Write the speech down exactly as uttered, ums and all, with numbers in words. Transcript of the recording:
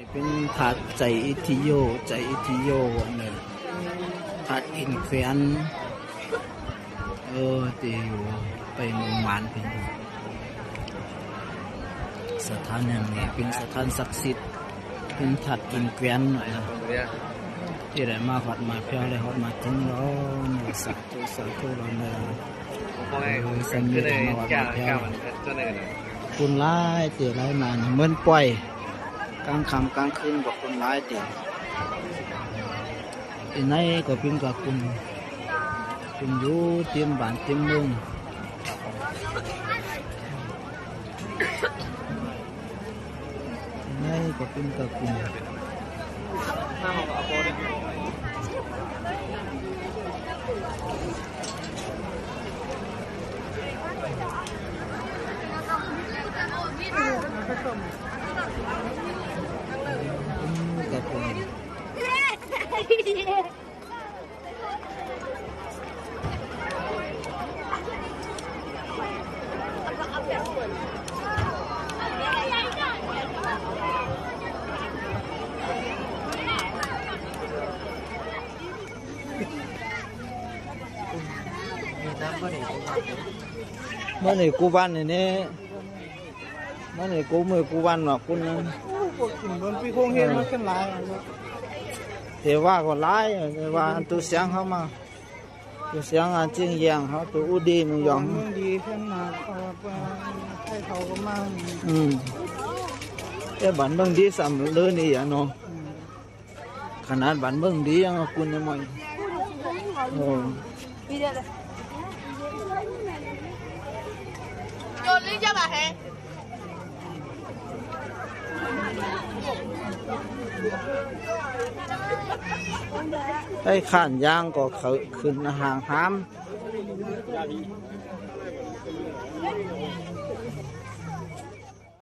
เป๋นถาดใจ๋อิทธิโย ใจ๋อิทธิโยเน่อ ถาดอินแควน เออ เตียวไปเมืองมานเป๋น สถานแห่งนี้เป๋นสถานศักดิ์สิทธิ์ เป๋นถาดอินแควนเน่อ ตี้ได้มาฮอดมาแผว ได้ฮอดมาเถิงแล้วเน่อ สาธุ สาธุแล้วเน่อ เออ สันนี้ได้มาฮอดมาแผว คนหลายเตื้อหลายหน้า เหมือนปอย กลางค่ำกลางคืนก็คนหลายเตื้อ ตี้ไหนก็เป๋นกากุ่ม กุ่มอยู่เต็มบ้านเต็มเมือง ตี้ไหนก็เป๋นกากุ่ม มานี่กู้บ้านนี่ มานี่กู้มื้อกู้วันเนาะ คนนั้น เตว่าก็หลาย เตว่าอันตัวเสียงเข้ามา ตัวเสียงอันจริงแยงเขา ตัวอู้ดีหมู่หยอง เมืองดีขึ้นมา ไทยเขาก็มา อืม แต่บ้านเมืองดีส่ำเลิศนี่อะเนาะ ขนาดบ้านเมืองดียังเอากุ่นยังไม่ โอ้ ไอ้ข้านยางก็เขาขึ้นห่างหาม